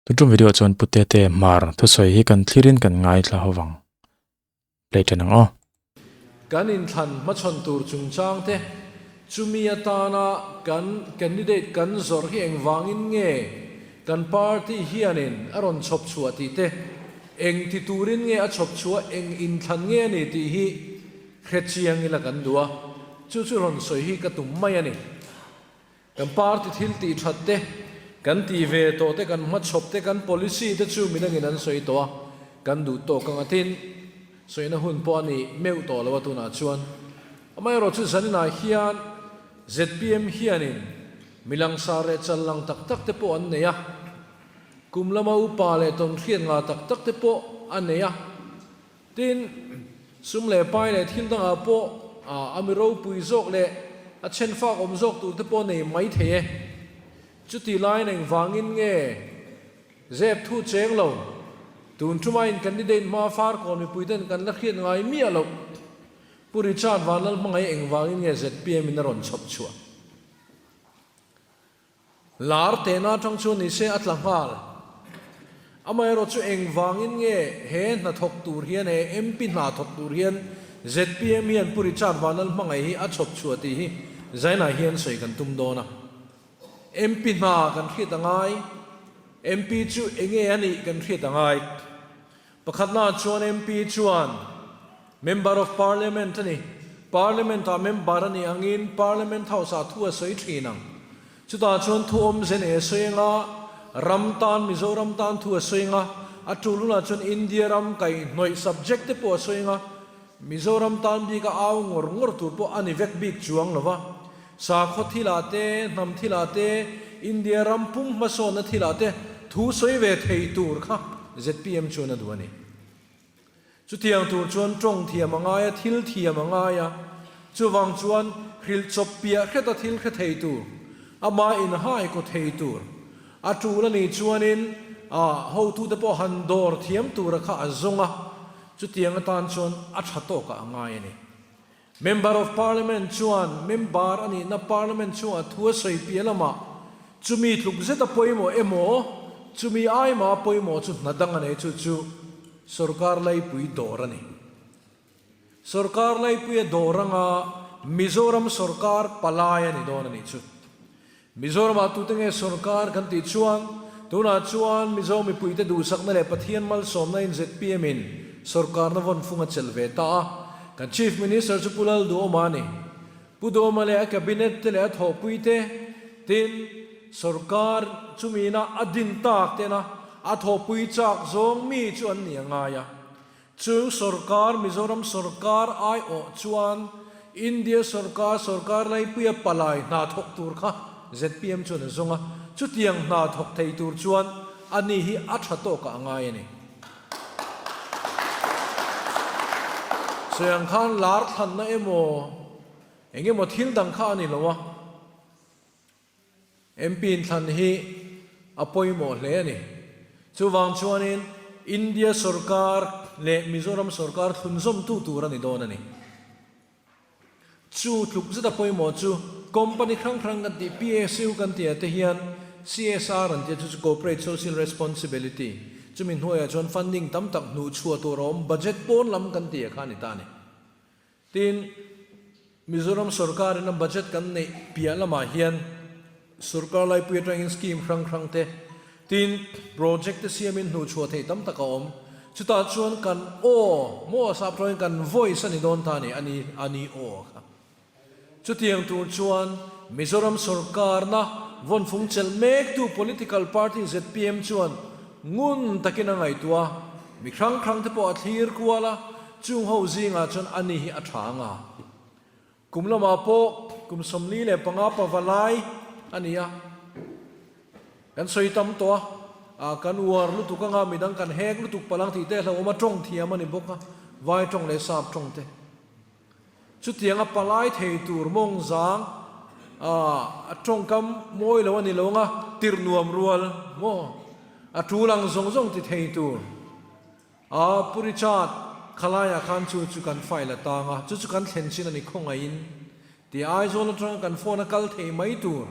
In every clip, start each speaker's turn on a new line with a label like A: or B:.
A: Tun tum video chuan Pu Tete Hmar thusawi hi kan thlirin kan ngaithla ho vang. Play ṭhen ang aw.
B: Kan inthlan hmachhawn tur chungchang te, chumi atana kan candidate kan zawrh hi engvangin nge kan party hianin a rawn chhawp chhuah tih te, eng ti turin nge a chhawp chhuah, eng inthlan nge a ni tih hi hre chiang ila kan duh a, chu chu rawn sawi hi ka tum mai a ni. Kan party thil tih that te, kan tih ve tawh te, kan hmachhawp te, kan policy te chu midangin an sawi tawh a, kan duh tawk ang a tin sawina hun pawh a ni meuh tawh lo a tunah chuan. Amaherawhchu zaninah hian zpm hianin mi langsar leh chal lang tak tak te pawh an nei a, kum lama upa leh tawnhriat ngah tak tak te pawh a nei a, Tin, sum leh pai leh thil dangah pawh a mi ropui zawk leh a chhenfak awm zawk tur te pawh nei mai thei e. Chuti laiin engvangin nge zep thu cheng lo, tun ṭumain candidate hmaa farkawn mipuiten kan la hriat ngai miah loh Pu Richard Vanlalhmangaih engvangin nge zpm in a rawn chhawp chhuah? Lar tehna atang chuan ni se a tla nghal. Amaherawh chu engvangin nge he hnathawk tur hian, he MP hna thawk tur hian zpm hian Pu Richard Vanlalhmangaih hi a chhawp chhuah tih hi Zainah hian sawi kan tum dawn a. MP hna kan hriat a ngai, MP chu enge a nih kan hriat a ngai. Pakhatnaah chuan MP chuan Member of Parliament a ni. Parliament-ah member a nih angin Parliament House-ah thu a sawi thin ang. Chutah chuan thu awmze nei a sawi anga, ram tan, Mizoram tan thu a sawi anga, a tul hunah chuan India ram kaihhnawih subject te pawh a sawi anga, Mizoram tan bika au ngawr ngawr tur pawh a ni vek bik chuang lo va. Sakhaw thilah te, hnam thilah te, India ram pum hmasawnna thilah te thu sawi ve thei tur kha zpm chuan a duh a ni. Chutiang tur chuan tawng thiam a ngai a, thil thiam a ngai a, chuvang chuan hrilh chawp piah hreta thil hre thei tur, ama inhai kaw thei tur, a tul a nih chuanin hotute pawh han dawr thiam tura kha a zawng a, chutiang atan chuan a tha tawkah a ngai a ni. Member of Parliament chuan member a nihna Parliament chungah thu a sawi piah lamah chumi tluk zeta pawimawh emaw, chumi aima pawimawh chu hna dang a nei chu chu sorkar laipui dawr a ni. Sorkar laipuia dawr anga Mizoram sorkar palai a ni dawn a nih chu. Mizoramah tute nge sorkar kan tih chuan tunah chuan Mizo mipuite duhsakna leh Pathian malsawmna in zpm in sorkarna vawnfung a chelh ve ta a. Kan Chief Minister chu Pu Lalduhawma a ni. Pu Duhawma leh a Cabinet te leh a thawhpui te tin sorkar chumina a din tak tena a thawhpui chak zawng mi chu an ni a ngai a. Chung sorkar, Mizoram sorkar aiawh chuan India sorkar, sorkar laipuia palai hna thawk tur kha zpm chuan a zawng a, chutiang hna thawk thei tur chuan ani hi a tha tawkah a ngai a ni. Sawiang khan lar thlanna emaw eng emaw thil dang kha a ni lo a. MP inthlan hi a pawimawh hle a ni. Chuvang chuanin India sorkar leh Mizoram sorkar thlunzawmtu tur a ni dawn a ni. Chu tluk zeta pawimawh chu company hrang hrang kan tih PSU kan tih ah te hian CSR an tih a chu chu Corporate Social Responsibility chumi hnuaiah chuan funding tam tak hnuhchhuah tur a awm budget pawn lam kan tih ah kha a ni ta a ni. Tin, Mizoram sorkarin a budget kan neih piah lamah hian sorkar laipui atangin scheme hrang hrang te, tin, project te siamin hnuhchhuah theih tam tak a awm. Chutah chuan kan aw, maw sap tawngin kan voice a ni dawn ta a ni, a ni, a ni aw kha. Chutiang tur chuan Mizoram sorkarna vawnfung chelh mektu political party zpm chuan ngun takin a ngaihtuah a, mi hrang hrang te pawh a thlir kual a, Chung ho zingah chuan ani hi a tha anga. Kum lamah pawh kum 45 pava lai a ni a. Kan sawi tam tawh a, ah kan uar lutuk anga midang kan hek lutuk palang tih te hlauhawm a tawng thiam a ni bawk a, vai tawng leh sap tawng te. Chutianga palai thei tur mawng zang ah a tawngkam mawi lo a ni lo anga tirh nuam rual maw a tul ang zawng zawng ti thei tur. A Pu Richard, khalaiah khan chu chu kan file a tang a, chu chu kan thlen chin a ni khawngaihin tih Aizawl atanga kan phone a kal thei mai tur.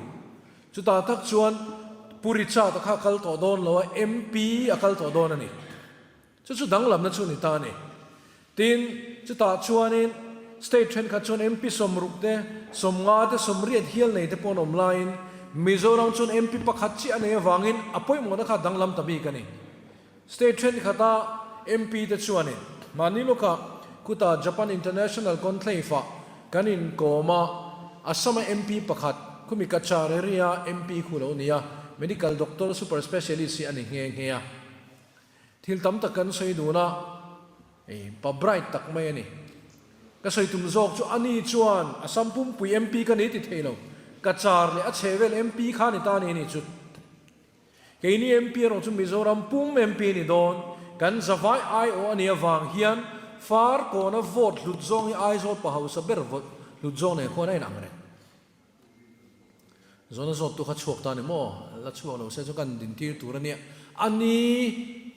B: Chutah tak chuan Pu Richard-a kha a kal tawh dawn lo a, MP a kal tawh dawn a ni. Chu chu danglamna chu ni ta a ni. Tin, chutah chuanin state thenkhat chuan MP 60 te, 50 te, 80 hial nei te pawh an awm laiin Mizoram chuan MP pakhat chiah a nei avangin a pawimawhna kha a danglam ta bik a ni. State thenkhat-a MP te chuanin mahni lawkah kuta Japan International Conclave-ah kan inkawm a, Assam-a MP pakhat khumi Cachar area MP khu lo ni a, Medical Doctor Super Specialist hi a ni nghe nghe a. Thil tam tak kan sawi dun a, ei pa bright tak mai a ni. Ka sawi tum zawk chu ani chuan Assam pumpui MP ka ni ti thei lo, Cachar leh a chhehvel MP kha ni ta ni ni chu. Keini MP erawh chu Mizoram pum MP ni dawn, kan zavai aiawh a nih avang hian far kawna vote hlut zawng hi Aizawl pa hausa ber vote hlut zawng nen khuan a inang reng. Zawhna zawttu kha chhuak ta ni maw? La chhuak lo se chu kan dintir tur a nia. A ni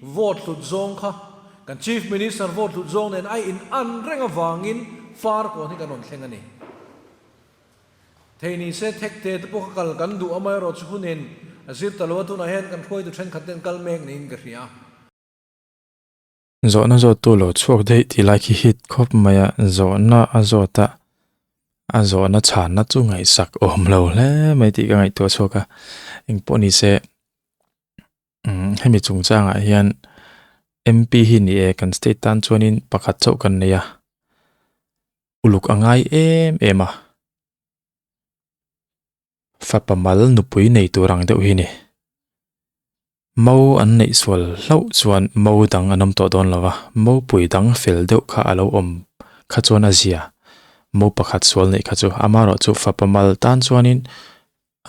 B: vote hlut zawng kha kan Chief Minister vote hlut zawng nen a inan reng avangin far kawn hi kan rawn thleng a ni. Thei ni se thek te te pawh ka kal kan duh amaherawh chu hunin a zir ta lo a, tunah hian kan hruaitu thenkhat ten kal mek niin ka hria.
A: Zawhna zawttu lo chhuak daih tih lai khi hit khawp mai a, zawhna a zawt a, a zawhna chhanna chu ngaihsak awm lo hle mai tih ka ngaihtuah chhuak a, engpawh ni se hemi chungchangah hian MP hi ni e kan state tan chuanin pakhat chauh kan nei a. Uluk a ngai em em a, fapa mal nupui nei tur ang deuh hi ni. Mo an neih sual hlauh chuan mo dang an awm tawh dawn lo va, mo pui dang fel deuh kha a lo awm kha chuan a zia. Mo pakhat sual neih kha chu amaherawh chu fapa mal tan chuanin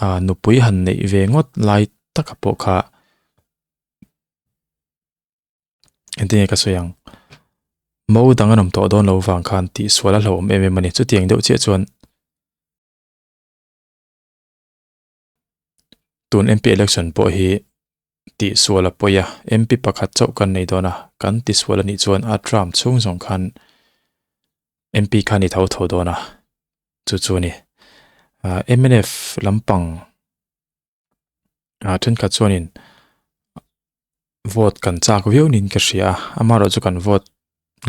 A: ah nupui han neih ve ngawt lai taka pawh kha Engtin nge ka sawi ang? Mo dang an awm tawh dawn lo vang khan tih sual a hlauhawm em em a ni. Chutiang deuh chiah chuan tun MP election pawh hi tih sual a pawi a, MP pakhat chauh kan nei dawn a, kan ti sual a nih chuan a term chhung zawng khan MP kha ni tho tho dawn a, chu chu a ni. Mnf lampang ah thenkhat chuanin vote kan chak viau niin ka hria a amaherawh chu kan vote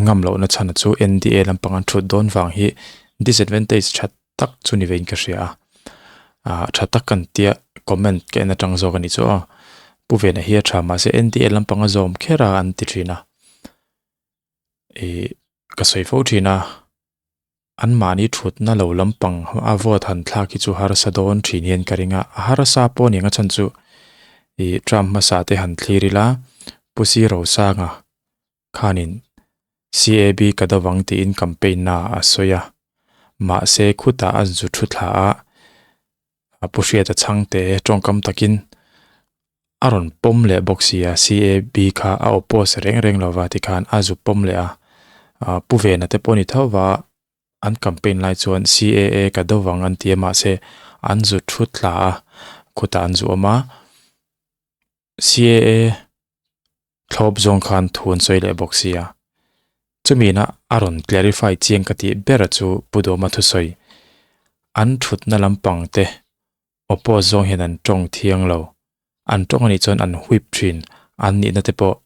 A: ngam lohna chhan chu N_D_A lampang an thut dawn vang hi disadvantage tha tak chu ni vein ka hria a ah tha tak kan tia comment ka en atang zawk a nih chu aw pu vena hi a tha mahse N_D_A lampang a zawm kher a an ti thin a ih ka sawi fo thin a. Anmahni thutna lo lampang a vote han thlak hi chu harsa dawn thin hian ka ring a, a harsa pawh aniang a chhan chu ih Trump hmasa te han thlir ila Pu Si Rosanga khanin CAB ka do vang tiin campaign na a sawi a, mahse khutah a zu thu thla a, a Pu Hriata chhangte tawngkam takin a rawn pawm leh bawk si a, CAB kha a oppose reng reng lova tikhan a zu pawm leh a, Pu Vena te pawh ni tho va an campaign lai chuan CAA ka do vang an ti a mahse an zu thu tla a, khutah an zu awm a, CAA thlawp zawng khan thu an sawi leh bawk si a, chumi ina a rawn clarify chiang ka tih ber chu Pu Dawma thusawi an thutna lampang te Oppose zawng hian an tawng thiang lo. An tawng anih chuan an whip thin, an nihna te pawh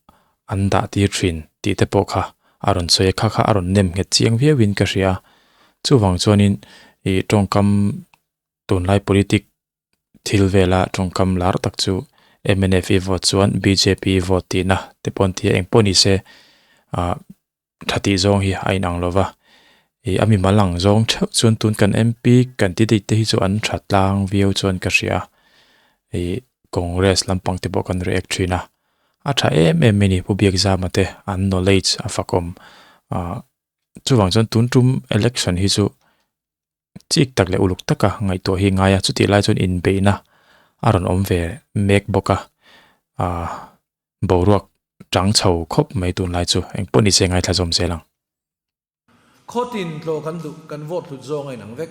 A: an dah tir thin tih te pawh kha a rawn sawi a, kha kha a rawn nem nghet chiang viau in ka hria. Chuvang chuanin ih tawngkam tunlai politic thil vela tawngkam lar tak chu mnf i vote chuan bjp i vote tihna te pawh an ti a, engpawh ni se ah Tha tih zawng hi a inang lo va, ih a mimal ang zawng theuh chuan tun kan MP candidate te hi chu an tha tlang viau chuan ka hria a, ih Congress lampang te pawh kan react thin a, a tha em em mai ni Pu Biakzama te an knowledge a fakawm ah chuvang chuan tun tum election hi chu chik tak leh uluk taka ngaihtuah hi ngai a, chutih lai chuan inbeihna a rawn awm ve mek bawk a ah. Boruak chang chho khawp mai tunlai chu engpawh ni se ngaithla zawm zel ang.
B: Khawtin tlawh kan duh, kan vote hlut zawng a inang vek.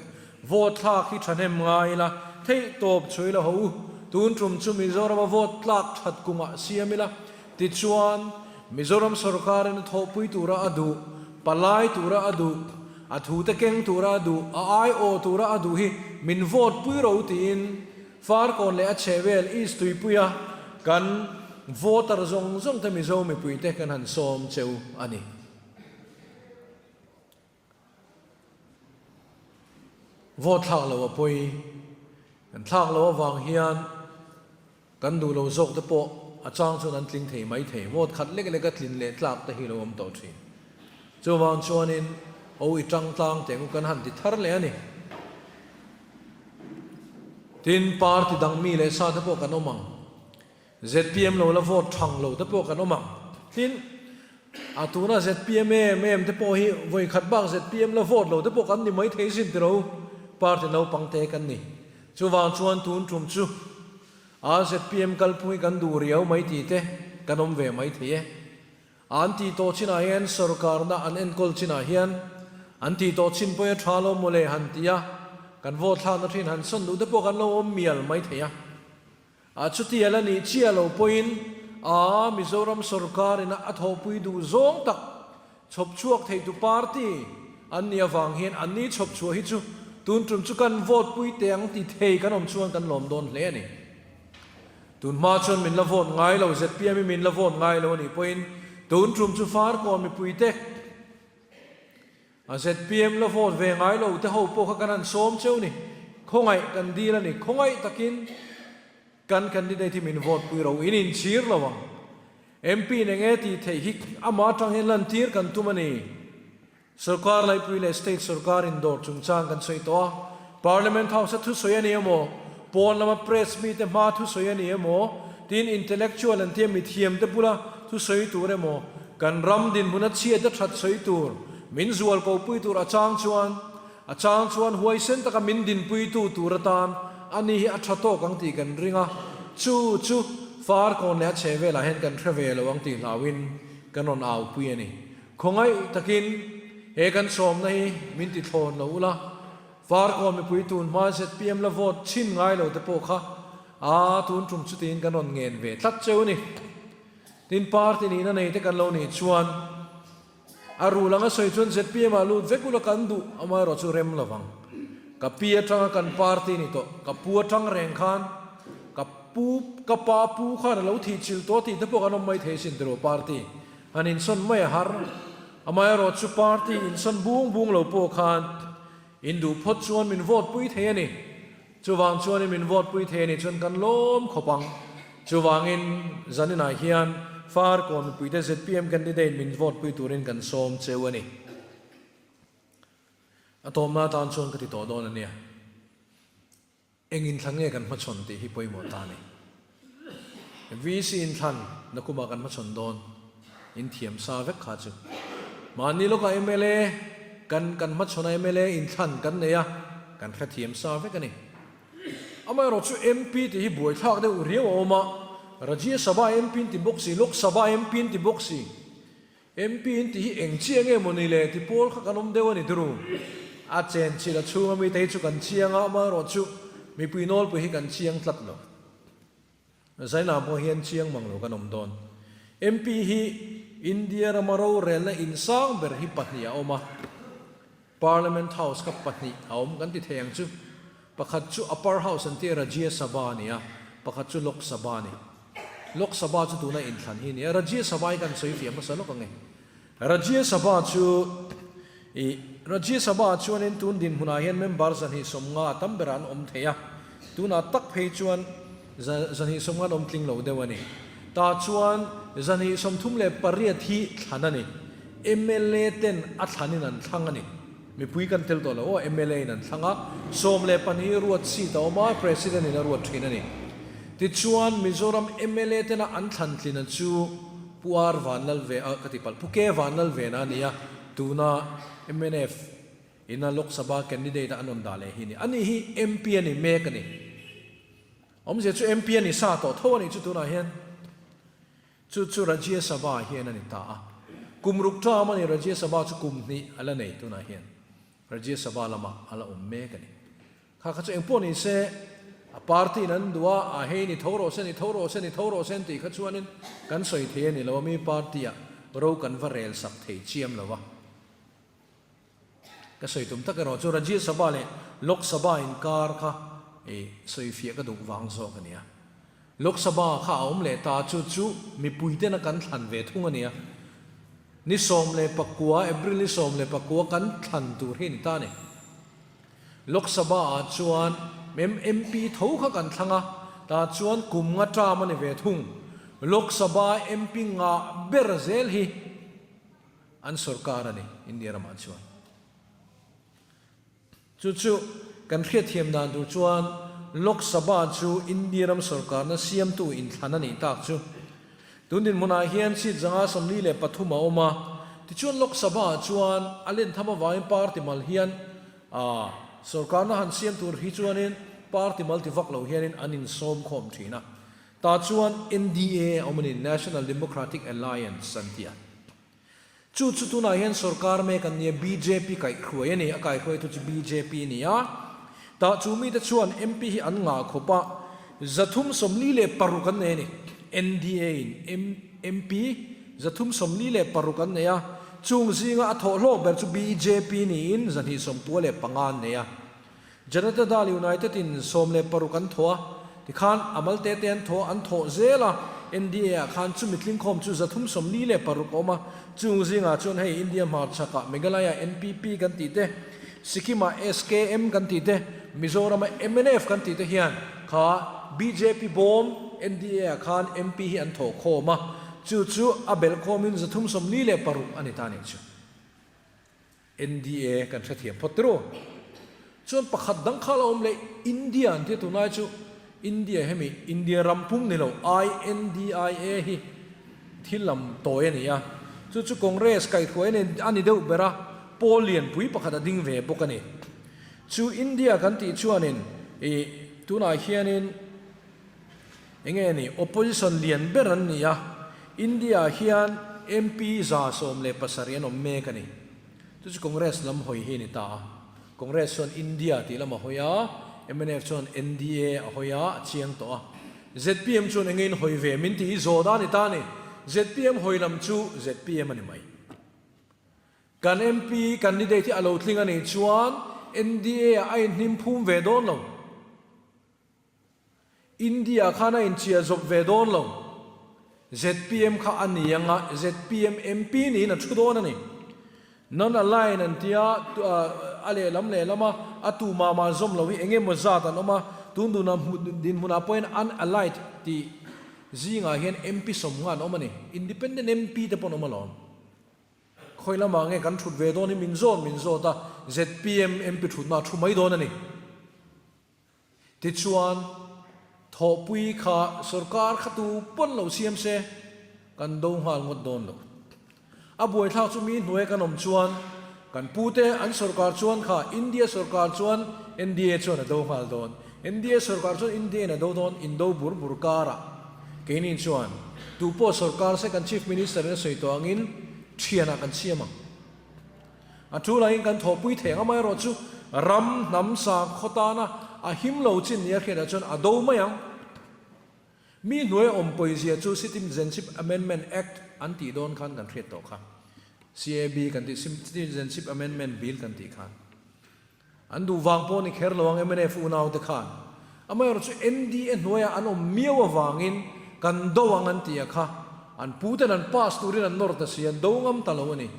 B: Vote thlak hi thahnem ngai ila, theih tawp chhui la ho u. Tun tum chu Mizorama vote tlak that kumah siam ila, tichuan Mizoram sorkarin a thawhpui tura a duh, palai tura a duh, a thute keng tura a duh, a aiawh tura a duh hi min vote pui ro tiin. Farkawn leh a chhehvel East Tuipuia kan voter zawng zawng te Mizo mipuite kan han sawm cheu a ni. Vote thlak lo a pawi. Kan thlak lo avang hian kan duh lo zawk te pawh a chang chuan an tling thei mai thei. Vote khat lek lek a tlin leh tlak te hi lo awm tawh thin. Chuvang chuanin o i tang tlang teh ngu kan han ti thar leh a ni. Tin, party dang mi leh sa te pawh kan awm ang. Zpm lo la vote thang lo te pawh kan awm ang. Tin, a tuna zpm em em te pawh hi vawi khat bak zpm la vote lo te pawh kan ni mai thei sin tiro, party naupang te kan ni. Chuvang chuan tun tum chu a zpm kalphung hi kan duh riau mai tih te kan awm ve mai thei e. An tih tawh chinah hian sorkarna an enkawl chinah hian an tih tawh chin pawhin a tha lo mawle han ti a, kan vote thlakna thin han sawn duh te pawh kan lo awm mial mai thei a. A chuti a la nih chiah lo pawhin a Mizoram sorkar ina a thawhpui duh zawng tak chhawp chhuak theitu party an nih avang hian anni chhawp chhuah hi chu tun tum chu kan vote pui teh ang ti thei kan awm chuan kan lawm dawn hle a ni. Tun hma chuan min la vote ngai lo, zpm hi min la vote ngai lo a nih pawhin tun tum chu Farkawn mipuite A zpm la vote ve ngai lo te ho pawh kha kan han sawm cheu ni. Khawngaih kan dil a ni. Khawngaih takin kan candidate hi min vote pui ro. In inchhir lo ang. MP in enge tih theih hi amah atang hian lantir kan tum a ni. Sorkar laipui leh state sorkar indawr chungchang kan sawi tawh a. Parliament House a thusawi a ni emaw, pawn lama press mite hma thusawi a ni emaw, tin intellectual an tia mithiamte bula thusawi tur emaw, Kan ram dinhmun a chhiat a that sawi tur, min zual ko pui tur a chang chuan, a chang chuan huaisen taka min dinpuitu tur atan a ni hi a tha tawk ang tih kan ring a, chu chu Farkawn leh a chhe velah hian kan hre ve lo ang tih hlauhin kan rawn au pui a ni. Khawngaih takin he kan sawmna hi min ti thlawn lo ula, Farkawn mipui tun hma zpm la vote chhin ngai lo te pawh kha a tun tum chutiin kan rawn ngen ve tlat cheu a ni. Tin, party nihna nei te kan lo nih chuan a rul anga sawi chuan zpm ah lut vek ula kan duh amaherawh chu rem lo vang. Ka pi atanga kan party ni tawh, ka pu atang reng khan ka pu ka pa pu khan a lo thih chilh tawh tih te pawh kan awm mai thei sin tiraw party han insawn mai a har. Amaherawh chu party insawn bung bung lo pawh khan in duh phawt chuan min vote pui thei a ni. Chuvang chuanin min vote pui thei a nih chuan kan lawm khawp ang. Chuvangin zaninah hian Farkawn mipuite zpm candidate min vote pui turin kan sawm cheu a ni. A tawmna atan chuan ka ti tawh dawn a nia. Eng inthlan nge kan hmachhawn tih hi pawimawh ta a ni. VC inthlan nakumah kan hmachhawn dawn. In thiam sa vek kha chu. Mahni lawkah mla kan kan hmachhawn a mla inthlan kan nei a, kan hrethiam sa vek a ni. Amaherawh chu MP tih hi buaithlak deuh riau a awm a, Rajya Sabha MP in ti bawk si, Lok Sabha MP in ti bawk si. MP in tih hi eng chiah nge maw ni le ti pawl kha kan awm deuh a ni turu. A chenchilh a chhunga mite hi chu kan chiang a, amaherawh chu mipui nawlpui hi kan chiang tlat lo. Zainah pawh hian chiang mang lo kan awm dawn. MP hi India rama rorelna insang ber hi pahnih a awm a, Parliament House kha pahnih a awm kan ti thei ang chu. Pakhat chu Upper House an tia Rajya Sabha a ni a, pakhat chu Lok Sabha a ni. Lok Sabha chu tuna inthlan hi a ni a, Rajya Sabha hi kan sawi fiah hmasa lawk ang e. Rajya Sabha chu ih Rajya Sabha ah chuanin tun dinhmunah hian member 250 a tam berah an awm thei a, tunah tak phei chuan 250 an awm tling lo deuh a ni. Tah chuan 238 hi thlan a ni. Mla ten a thlanin an thlang a ni. Mipui kan tel tawh lo aw, mla in an thlang a, 12 ruat seat a awm a, President in a ruat thin a ni. Tichuan Mizoram mla tena an thlan tlina chu Pu Ar Vanlal ve a ka ti palh, Pu Ke Vanlal vena a ni a, tuna mnf ina Lok Sabha candidate a an rawn dah leh hi a ni. Ani hi MP a ni mek a ni. Awmzia chu MP a ni sa tawh tho a nih chu tunah hian. Chu chu Rajya Sabha hian a ni ta a. Kum ruk term a ni, Rajya Sabha chu kum hnih a la nei tunah hian. Rajya Sabha lamah a la awm mek a ni. Kha kha chu eng pawh ni se, a party in an duh a, a hei ni tho rawh se, ni tho rawh se, ni tho rawh se an tih kha chuanin kan sawi thei a ni lo a, mi party ah ro kan va rel sak thei chiam lo a. Ka sawi tum tak erawh chu Rajya Sabha leh Lok Sabha inkar kha. I sawifiah ka duh vang zawk a nia. Lok Sabha kha a awm leh ta chu chu mipuitena kan thlan ve thung a nia. Ni 19, April ni 19 kan thlan tur hi a ni ta a ni. Lok Sabha ah chuan MP tho kha kan thlang a, tah chuan kum nga term a ni ve thung. Lok Sabha MP ngah ber zel hi an sorkar a ni India ramah chuan. Chu chu kan hriatthiam dan tur chuan Lok Sabha chu India ram sorkarna siamtu inthlan a nih tak chu. Tun dinhmunah hian seat 143 a awm a, tichuan Lok Sabha ah chuan a len tham avangin party mal hian sorkarna han siam tur hi chuanin party mal ti vak lo hianin an insawm khawm thin a. Tah chuan NDA a awm a ni, National Democratic Alliance an ti a. Chu chu tunah hian sorkar mek an nia, bjp kaihhruai a ni, a kaihhruaitu chu bjp a ni a. Tah chu mite chuan MP hi an ngah khawp a, 346 an nei a ni. NDA in MP 346 an nei a, chung zinga a thawh hlawk ber chu bjp niin 295 an nei a. Janata Dal United in 16 an thawh a, tikhan a mal te te an thawh an thawh zel a, NDA ah khan chumi tlingkhawm chu 346 a awm a, chung zingah chuan hei India hmarchhakah Meghalaya NPP kan tih te, Sikkim ah SKM kan tih te, Mizoram ah mnf kan tih te hian kha bjp bawm NDA ah khan MP hi an thawh khawm a, chu chu a belhkhawmin 346 a ni ta nih chu. NDA kan hrethiam phawt tiraw? Chuan pakhat dang kha la awm leh India an tia tunlai chu India hemi India ram pum ni lo INDIA hi thil lam tawi a ni a, chu chu Congress kaihhruai a ni deuh ber a, pawl lianpui pakhat a ding ve bawk a ni. Chu India kan tih chuanin ih tunah hianin eng nge ni opposition lian ber an ni a, India ah hian MP 117 an awm mek a ni. Chu chu Congress lam hawi hi a ni ta a. Congress chuan India tih lam a hawi a, mnf chuan NDA a hawi a, a chiang tawh a. Zpm chuan eng nge in hawi ve min tih hi zawh dan a ni ta a ni. Zpm hawi lam chu zpm a ni mai. Kan MP candidate hi a lo tling a nih chuan NDA ah a inhnim phum ve dawn lo. India khan a inchiah zawp ve dawn lo. Zpm kha a ni ang a, zpm MP niin a thu dawn a ni. Non-align an tia, a lehlam lehlam a, a tu mah mah zawm lo hi eng emaw zat an awm a, tun dunah dinhmunah pawhin unallied tih zingah hian MP 50 an awm a ni. Independent MP te pawh an awm alawm. Khawi lamah nge kan thut ve dawn hi min zawt min zawt a, zpm MP thutna a thu mai dawn a ni. Tichuan, thawhpui kha sorkar kha tu pawn lo siam se, kan do nghal ngawt dawn lo. A buaithlak chu mi hnuai kan awm chuan, kan pute an sorkar chuan kha India sorkar chuan NDA chuan a do nghal dawn. NDA sorkar chuan India in a do dawn, indo bur bur karah keini chuan tu pawh sorkar se kan Chief Minister in a sawi tawh angin thianah kan siam ang. A tu laiin kan thawhpui thei ang amaherawh chu ram hnam sakhaw tana a him lo chin nia hriatah chuan a do mai ang. Mi hnuai awm pawizia chu Citizenship Amendment Act an tih dawn khan kan hriat tawh kha. CAB kan tih Citizenship Amendment Bill kan tih khan. An duh vang pawh ni kher lo ang mnf unau te khan. Amaherawh chu NDA hnuaiah an awm miau avangin kan do ang an tih a kha. An pu ten an pass turin an nawr ta si, an do ngam ta lo a ni.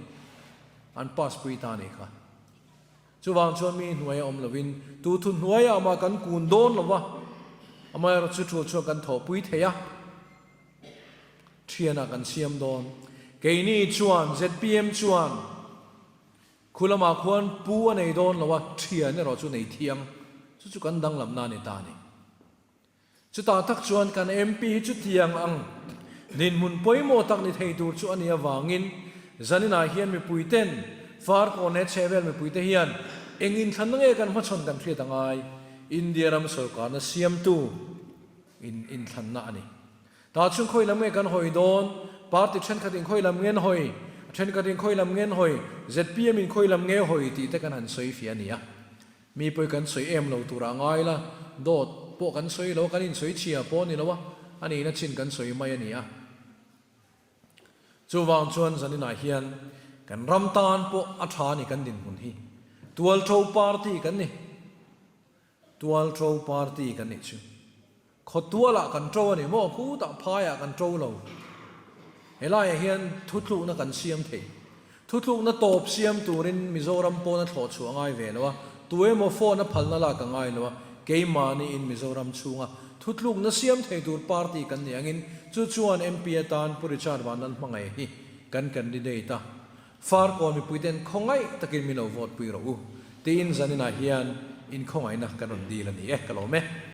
B: An pass pui ta a nih kha. Chuvang chuan mi hnuaia awm lovin tu thu hnuaiah mah kan kun dawn lo va, amaherawh chu tul chuan kan thawhpui thei a, thianah kan siam dawn. Keini chuan zpm chuan Khu lamah khuan pu a nei dawn lo a, thian erawh chu nei thiang. Chu chu kan danglamna a ni ta a ni. Chutah tak chuan kan MP hi chutiang ang dinhmun pawimawh tak ni thei tur chu a nih avangin zaninah hian mipuiten Farkawn leh chhehvel mipuite hian eng inthlanna nge kan hmachhawn kan hriat a ngai. India ram sorkarna siamtu in inthlanna a ni. Tah chuan khawi lam nge kan hawi dawn? Party thenkhat in khawi lam nge an hawi? A thenkhat in khawi lam nge an hawi? Zpm in khawi lam nge hawi tih te kan han sawi fiah a ni a. Mi pawi kan sawi em lo turah ngai la, dawt pawh kan sawi lo a, kan insawi chhia pawh a ni lo a, a nihna chin kan sawi mai a ni a. Chuvang chuan zaninah hian kan ram tan pawh a tha a ni kan dinhmun hi. Tualtho party kan ni. Tualṭo party kan nih chu. Khawtualah kan ṭo a ni maw? Khutah phaiah kan ṭo lo. Helaiah hian thutlukna kan siam thei. Thutlukna tawp siam turin Mizoram pawn a thlawh chhuah ngai ve lo a, tu emaw phone a phalna lak a ngai lo a, keimahniin Mizoram chhunga thutlukna siam thei tur party kan nih angin chu chuan MP atan Pu Richard Vanlalhmangaih hi kan candidate a. Farkawn mipuiten khawngaih takin min lo vote pui rawh u, tiin zaninah hian inkhawngaihna kan rawn dil a ni e, ka lawm e.